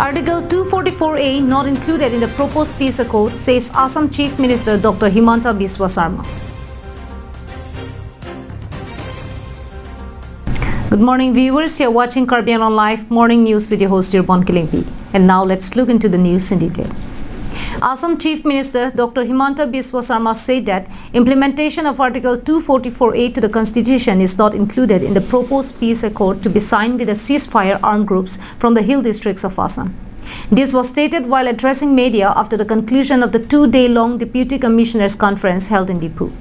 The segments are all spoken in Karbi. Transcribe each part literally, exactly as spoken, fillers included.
Article two forty-four A not included in the proposed peace accord, says Assam Chief Minister Doctor Himanta Biswa Sarma. Good morning, viewers. You're watching Karbi Anglong Live Morning News with your host, Dirbon Kilingpi. And now let's look into the news in detail. Assam Chief Minister Doctor Himanta Biswa Sarma said that implementation of Article two forty-four A to the Constitution is not included in the proposed peace accord to be signed with the ceasefire armed groups from the hill districts of Assam. This was stated while addressing media after the conclusion of the two-day-long Deputy Commissioners' Conference held in Diphu.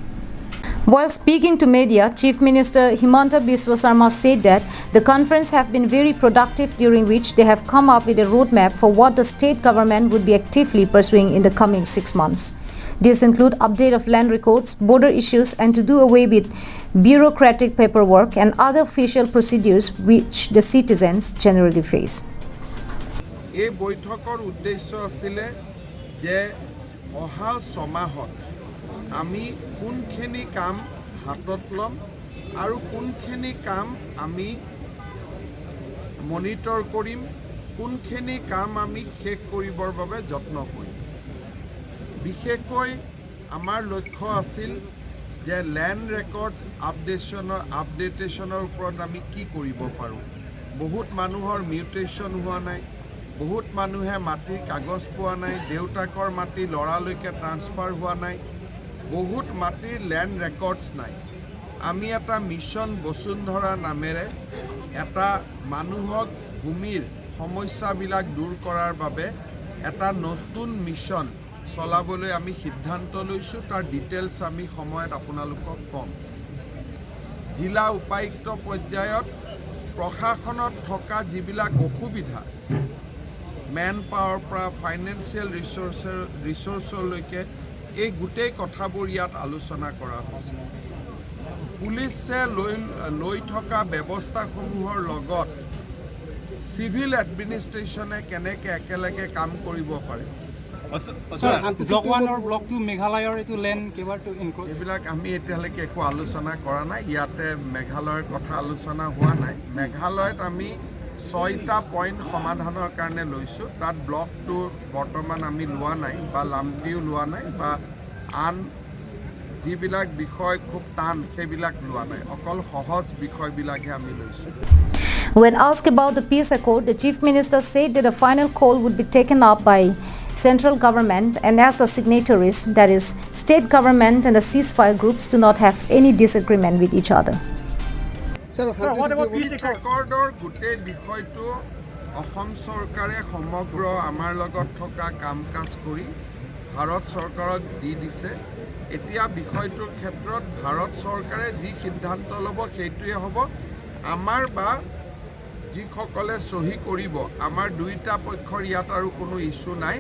While speaking to media, Chief Minister Himanta Biswa Sarma said that the conference have been very productive, during which they have come up with a roadmap for what the state government would be actively pursuing in the coming six months. These include update of land records, border issues, and to do away with bureaucratic paperwork and other official procedures which the citizens generally face. এই বৈঠকৰ উদ্দেশ্য আছিলে যে অহা ছমাহত আমি কোনখিনি কাম হাতত ল'ম আৰু কোনখিনি কাম আমি মনিটৰ কৰিম, কোনখিনি কাম আমি শেষ কৰিবৰ বাবে যত্ন কৰিম। বিশেষকৈ আমাৰ লক্ষ্য আছিল যে লেণ্ড ৰেকৰ্ডছ আপডেশ্যনৰ আপডেটেশ্যনৰ ওপৰত আমি কি কৰিব পাৰোঁ। বহুত মানুহৰ মিউটেশ্যন হোৱা নাই, বহুত মানুহে মাটিৰ কাগজ পোৱা নাই, দেউতাকৰ মাটি ল'ৰালৈকে ট্ৰান্সফাৰ হোৱা নাই, বহুত মাটিৰ লেণ্ড ৰেকৰ্ডছ নাই। আমি এটা মিছন বসুন্ধৰা নামেৰে এটা মানুহক ভূমিৰ সমস্যাবিলাক দূৰ কৰাৰ বাবে এটা নতুন মিছন চলাবলৈ আমি সিদ্ধান্ত লৈছোঁ। তাৰ ডিটেইলছ আমি সময়ত আপোনালোকক ক'ম। জিলা উপায়ুক্ত পৰ্যায়ত প্ৰশাসনত থকা যিবিলাক অসুবিধা, মেন পাৱাৰৰ পৰা ফাইনেন্সিয়েল ৰিচৰ্চৰ ৰিচৰ্চলৈকে এই গোটেই কথাবোৰ ইয়াত আলোচনা কৰা হৈছে। পুলিচে লৈ লৈ থকা ব্যৱস্থাসমূহৰ লগত চিভিল এডমিনিষ্ট্ৰেশ্যনে কেনেকৈ একেলগে কাম কৰিব পাৰে। Sir, block one or block two Meghalayar itu land কিবা to encroach? এইবিলাক আমি এতিয়ালৈকে একো আলোচনা কৰা নাই। ইয়াতে মেঘালয়ৰ কথা আলোচনা হোৱা নাই। মেঘালয়ত আমি ছয়টা পইণ্ট সমাধানৰ কাৰণে লৈছোঁ। তাত ব্লক টু বৰ্তমান আমি লোৱা নাই বা লাম্পিও লোৱা নাই বা আন যিবিলাক বিষয় খুব টান সেইবিলাক লোৱা নাই, অকল সহজ বিষয়বিলাকহে আমি লৈছোঁ। When asked about the peace accord, the Chief Minister said that the final call would be taken up by central government and as the signatories, that is, state government and the ceasefire groups do not have any disagreement with each other. Sir, Sir, what about peace peace accord? একৰ্ডৰ গোটেই বিষয়টো অসম চৰকাৰে সমগ্ৰ আমাৰ লগত থকা কাম কাজ কৰি ভাৰত চৰকাৰক দি দিছে। এতিয়া বিষয়টোৰ ক্ষেত্ৰত ভাৰত চৰকাৰে যি সিদ্ধান্ত ল'ব সেইটোৱে হ'ব। আমাৰ বা যিসকলে চহী কৰিব, আমাৰ দুইটা পক্ষৰ ইয়াত আৰু কোনো ইছ্যু নাই।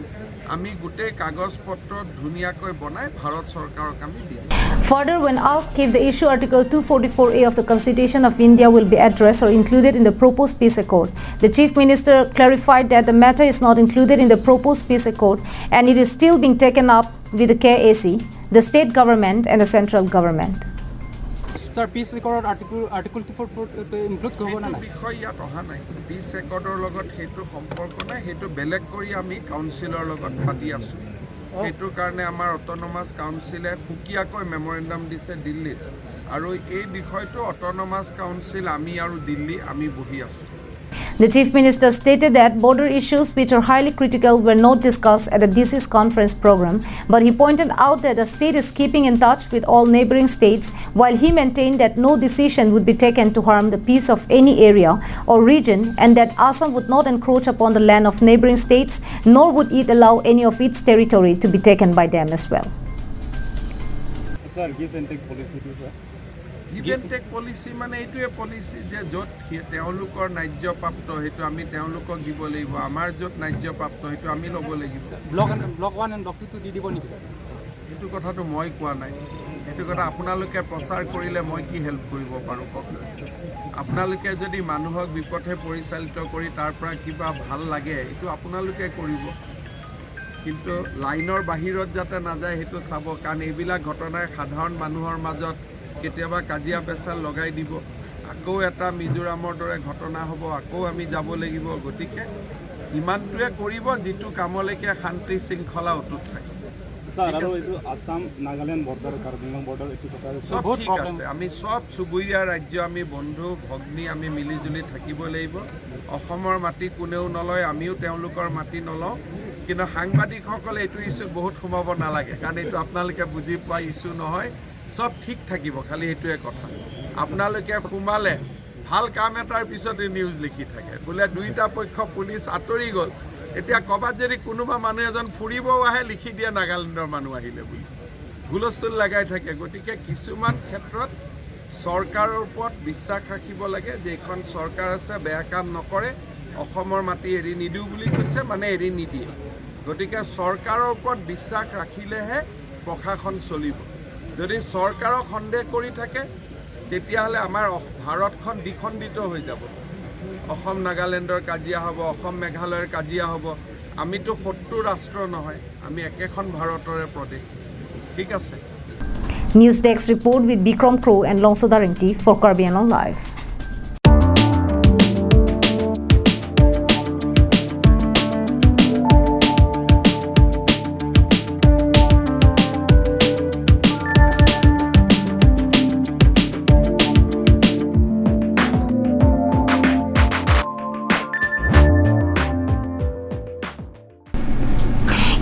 আমি গোটেই কাগজ পত্ৰ ধুনীয়াকৈ বনাই ভাৰত চৰকাৰক আমি দিম। Further, when asked if the issue Article two forty-four A of the Constitution of India will be addressed or included in the proposed peace accord, the Chief Minister clarified that the matter is not included in the proposed peace accord and it is still being taken up with the K A C, the state government, and the central government. Sir, peace accord article article two forty-four include কৰিব নে সেইটো নাই? বিষয় ইয়াত অহা নাই। পিচ একৰ্ডৰ লগত সেইটো সম্পৰ্ক নাই, সেইটো বেলেগ কৰি আমি কাউন্সিলৰ লগত পাতি আছোঁ। সেইটো কাৰণে আমাৰ অট'নমাছ কাউন্সিলে সুকীয়াকৈ মেমৰেণ্ডাম দিছে দিল্লীত, আৰু এই বিষয়টো অট'নমাছ কাউন্সিল আমি আৰু দিল্লী আমি বহি আছোঁ। The Chief Minister stated that border issues, which are highly critical, were not discussed at the D C's conference program, but he pointed out that the state is keeping in touch with all neighboring states, while he maintained that no decision would be taken to harm the peace of any area or region, and that Assam would not encroach upon the land of neighboring states, nor would it allow any of its territory to be taken by them as well. Sir, give and take policy to sir. Give and take policy মানে এইটোৱে পলিচি যে য'ত সি- তেওঁলোকৰ ন্যায্য প্ৰাপ্ত সেইটো আমি তেওঁলোকক দিব লাগিব, আমাৰ য'ত ন্যায্য প্ৰাপ্ত সেইটো আমি ল'ব লাগিব। Block and block one and block টুটো দি দিব নেকি ছাৰ? সেইটো কথাটো মই কোৱা নাই। সেইটো কথা আপোনালোকে প্ৰচাৰ কৰিলে মই কি হেল্প কৰিব পাৰোঁ কওক। আপোনালোকে যদি মানুহক বিপথে পৰিচালিত কৰি তাৰ পৰা কিবা ভাল লাগে, এইটো আপোনালোকে কৰিব, কিন্তু লাইনৰ বাহিৰত যাতে নাযায় সেইটো চাব, কাৰণ এইবিলাক ঘটনাই সাধাৰণ মানুহৰ মাজত কেতিয়াবা কাজিয়া পেচাল লগাই দিব। আকৌ এটা মিজোৰামৰ দৰে ঘটনা হ'ব, আকৌ আমি যাব লাগিব। গতিকে ইমানটোৱে কৰিব যিটো কামলৈকে শান্তি শৃংখলা অটুট থাকে। ছাৰ, আৰু এইটো আছাম নাগালেণ্ড বৰ্ডাৰ, কাৰ্বি আংলং বৰ্ডাৰ এইটো কথা চব বহুত ঠিক প্ৰব্লেম। আছে। আমি চব চুবুৰীয়া ৰাজ্য, আমি বন্ধু ভগ্নী, আমি মিলি জুলি থাকিব লাগিব। অসমৰ মাটি কোনেও নলয়, আমিও তেওঁলোকৰ মাটি নলওঁ। কিন্তু সাংবাদিকসকলে এইটো ইছ্যুত বহুত সোমাব নালাগে, কাৰণ এইটো আপোনালোকে বুজি পোৱা ইছ্যু নহয়। চব ঠিক থাকিব, খালি সেইটোৱে কথা। আপোনালোকে সোমালে ভাল কাম এটাৰ পিছতে নিউজ লিখি থাকে, বোলে দুইটা পক্ষ পুলিচ আঁতৰি গ'ল। এতিয়া ক'ৰবাত যদি কোনোবা মানুহ এজন ফুৰিবও আহে, লিখি দিয়ে নাগালেণ্ডৰ মানুহ আহিলে বুলি, হুলস্থুল লগাই থাকে। গতিকে কিছুমান ক্ষেত্ৰত চৰকাৰৰ ওপৰত বিশ্বাস ৰাখিব লাগে যে এইখন চৰকাৰ আছে, বেয়া কাম নকৰে, অসমৰ মাটি এৰি নিদিওঁ বুলি কৈছে, মানে এৰি নিদিয়ে। গতিকে চৰকাৰৰ ওপৰত বিশ্বাস ৰাখিলেহে প্ৰশাসন চলিব। যদি চৰকাৰক সন্দেহ কৰি থাকে, তেতিয়াহ'লে আমাৰ অস-, ভাৰতখন দ্বিখণ্ডিত হৈ যাব। অসম নাগালেণ্ডৰ কাজিয়া হ'ব, অসম মেঘালয়ৰ কাজিয়া হ'ব। আমিতো শত্ৰু ৰাষ্ট্ৰ নহয়, আমি একেখন ভাৰতৰে প্ৰদেশ। ঠিক আছে। News Desk Report with Bikram Kro and Longso Daringti for Karbi Anglong Live.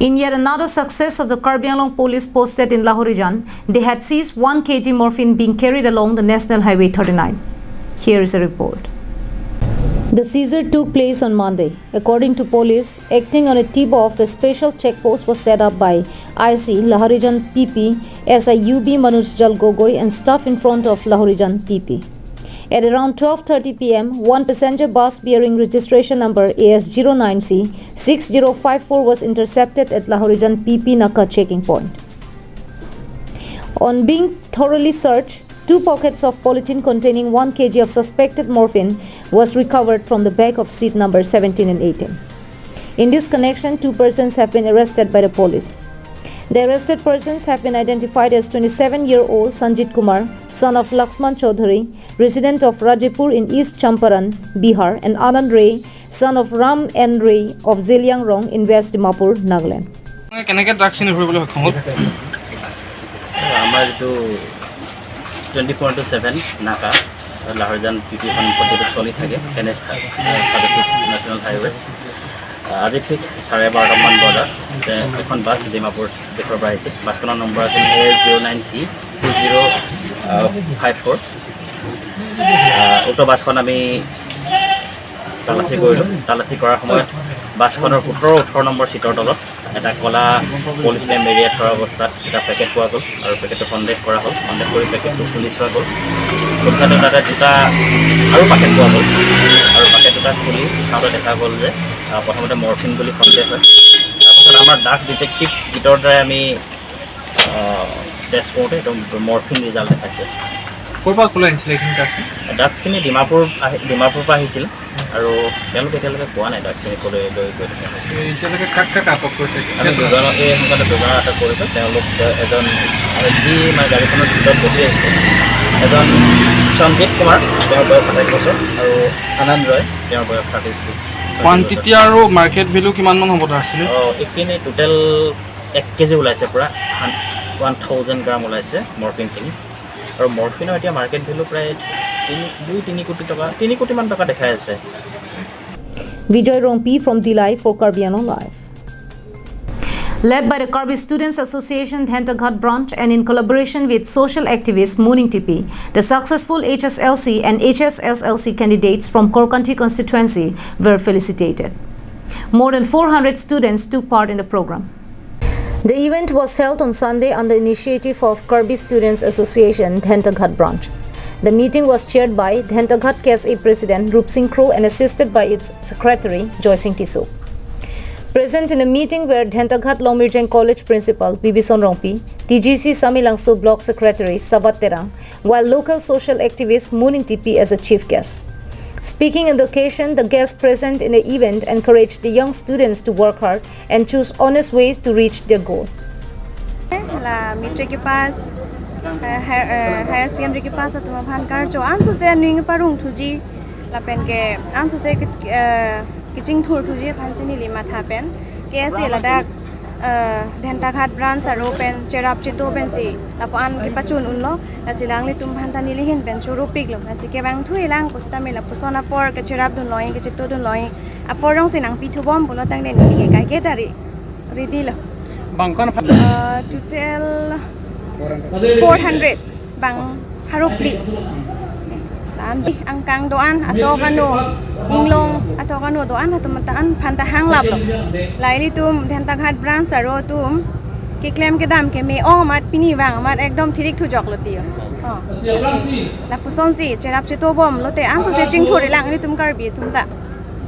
In yet another success of the Karbi Anglong police posted in Lahorijan, they had seized one K G morphine being carried along the National Highway thirty-nine. Here is a report. The seizure took place on Monday. According to police, acting on a tip-off, a special check post was set up by I C Lahorijan P P, S I U B Manoj Jal Gogoi and staff in front of Lahorijan P P. At around twelve thirty P M, one passenger bus bearing registration number A S zero nine C six zero five four was intercepted at Lahorijan P P Naka checking point. On being thoroughly searched, two pockets of polythene containing one K G of suspected morphine was recovered from the back of seat number seventeen and eighteen. In this connection, two persons have been arrested by the police. The arrested persons have been identified as twenty-seven-year-old Sanjit Kumar, son of Laxman Chaudhary, resident of Rajipur in East Champaran, Bihar, and Anand Ray, son of Ram N Ray of Zeliangrong in West Dimapur, Nagaland. কেনেকে ড্ৰাগছ খিনি ধৰিবলৈ সক্ষম হ'ল? আমাৰ যিটো twenty four into seven নাকা, Lahorijan P P সন্মুখত যিটো চলি থাকে, N H thirty six national highway, আজি ঠিক চাৰে বাৰটামান বজাত, এ, এখন বাছ ডিমাপুৰ দিশৰ পৰা আহিছিল। বাছখনৰ নম্বৰ আছিল A S zero' nine C six zero' five four. উক্ত বাছখন আমি তালাচী কৰিলোঁ। তালাচী কৰাৰ সময়ত বাছখনৰ সোতৰ, ওঠৰ নম্বৰ ছিটৰ তলত এটা ক'লা পলিথিনে মেৰিয়াই থোৱা অৱস্থাত এটা পেকেট পোৱা গ'ল আৰু পেকেটটো সন্দেহ কৰা হ'ল। সন্দেহ কৰি পেকেটটো খুলি চোৱা গ'ল। খুলি চাওঁতে তাতে দুটা আৰু পেকেট পোৱা গ'ল আৰু পেকেট দুটা খুলি চাওঁতে দেখা গ'ল যে, আহ, প্ৰথমতে মৰফিন বুলি সন্দেহ হয়। তাৰপাছত আমাৰ ড্ৰাগ ডিটেক্টিভ গীতৰ দ্বাৰাই আমি, আহ, টেষ্ট কৰোঁতে এইটো মৰফিন ৰিজাল্ট দেখাইছে। ক'ৰ পৰা ক'লৈ আনিছিলে এইখিনি ড্ৰাগছ? ড্ৰাগছখিনি ডিমাপুৰ আহি, ডিমাপুৰৰ পৰা আহিছিল আৰু তেওঁলোকে এতিয়ালৈকে কোৱা নাই ড্ৰাগছখিনি ক'লৈ লৈ গৈ থকা হৈছে। এই এতিয়ালৈকে কাক কাক আটক কৰিছে? আমি দুজনক, এই সোনকালে দুজনক আটক কৰিছোঁ। তেওঁলোক এজন, মানে, যি, মানে, গাড়ীখনৰ ছিটত বহি আহিছে, এজন সঞ্জিত কুমাৰ, তেওঁৰ বয়স সাতাইছ বছৰ, আৰু আনন্দ ৰয়, তেওঁৰ বয়স থাৰ্টি ছিক্স। কোৱান্টিটি আৰু মাৰ্কেট ভেলু কিমান মান হ'ব তাৰ আছিলে? অ, এইখিনি টোটেল এক কেজি ওলাইছে, পূৰা ওৱান থাউজেণ্ড গ্ৰাম ওলাইছে মৰফিনখিনি। আৰু মৰফিনৰ এতিয়া মাৰ্কেট ভেলু প্ৰায় তিনি, দুই তিনি কোটি টকা, তিনি কোটিমান টকা দেখাই আছে। Vijay Rongpi from Dillai for Karbi Anglong Live. Led by the Karbi Students Association Dhentaghat branch and in collaboration with social activist Muning Tipi, the successful H S L C and H S S L C candidates from Korkanthi constituency were felicitated. More than four hundred students took part in the program. The event was held on Sunday under initiative of Karbi Students Association, Dhentaghat branch. The meeting was chaired by Dhentaghat K S A President Rupsing Kro and assisted by its Secretary Joysing Tisso. Present in the meeting were Dhentaghat Longmirjeng College Principal Bibison Rongpi, T G C Samelangso Block Secretary Sabat Terang, while local social activist Muning Tipi as a chief guest. Speaking in the occasion, the guests present in the event encouraged the young students to work hard and choose honest ways to reach their goal. La matric ke pass, eh, higher, eh, higher secondary ke pass atum aphan karcho ansose aning parong thuji, lapen ke ansose ke, eh, Kachingthur thuji aphansi neli matha pen K S A ladak, eh, Dentaghat branch aro pen cherap cheto pensi lapu-an kepachun unlo. Lasi alanglitum aphan ta neli ahin pen choropiklo. Lasi kevangthulang pusitame lapuson apor kacherapdunlong, kachetodunlong. Apor jongsi nangpithubom pulo tangte neli ke kaike ta ri, ready lo. Bang ko-an aphan? Eh, total four hundred bang pharo phli. La-an angkang do-an, atok ano, inglong atok ano do-an, atum ta an aphan ta hanglaplo. La ilitum Dentaghat branch aro atum keklem kedam keme-ong amat pini vang amat ekdom thirik thujoklo tiyo. Oh, okay. Lapusonsi cherap chetobom lote ansose chingthurlang ilitum Karbi atum ta.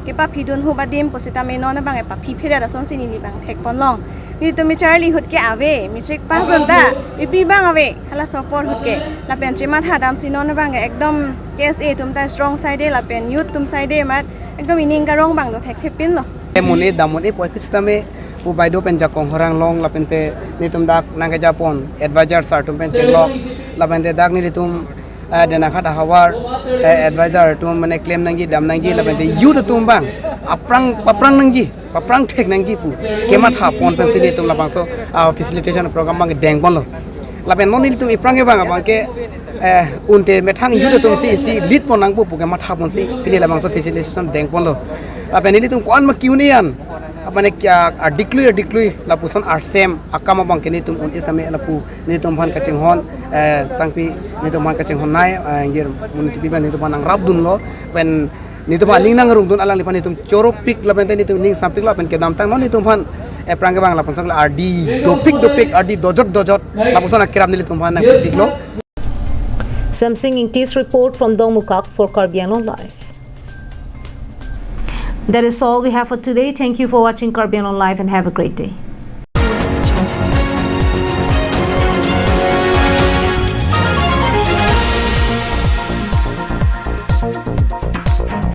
Kepaphidun hup adim pusitame non abang epaphi phiret asonsi neli abang thekponlong. Nelitum echarli ahut ke ave, matric pass dunta, epi bang ave, halaso apor ahut ke. Lapen chematha damsi non abang ke ekdom K S A atum ta strong side lapen youth atum side amat ekdom ining karong abang do thekthepinlo. Emune damune poi pusitame pu baideo pen jakong horang long lapente nelitum dak nangkejapon advisor sir atum pen chenglok lapente dak nelitum, eh, Dentaghat ahavar, eh, advisor atum mane klem nangji, dam nangji, lapente youth atum abang aphrang, paphrang nangji, paphrang thek nangji pu kematha pon pensi nelitum labangso, ah, facilitation program abang dengponlo. Lapen non nelitum aphrang ke abang, abang ke, eh, unte methang youth atumsi isi lead pon nangpo pu kematha ponsi pini labangso facilitation dengponlo. Lapen nelitum ko-an ma ke-un-e an, apane kya ardiklui ardiklui lapuson arsem akam abang ke nelitum un-e same lapu nelitum aphan kachinghon, eh, sangpi nelitum aphan kachinghonnei, eh, ingjir mun T V abang nelitum aphan nangrapdunlo, pen nelitum aphan ning nangrungdun alangliphan nelitum choropik lapente nelitum ning sampiklo pen kedamtang non nelitum aphan aphrang ke abang lapuson ardi dopik dopik ardi dojot dojot lapuson akerap nelitum aphan nangpiklo. Samsing Ingti's report from Dongmukak for Karbi Anglong Live. That is all we have for today. Thank you for watching Karbi Anglong Live and have a great day.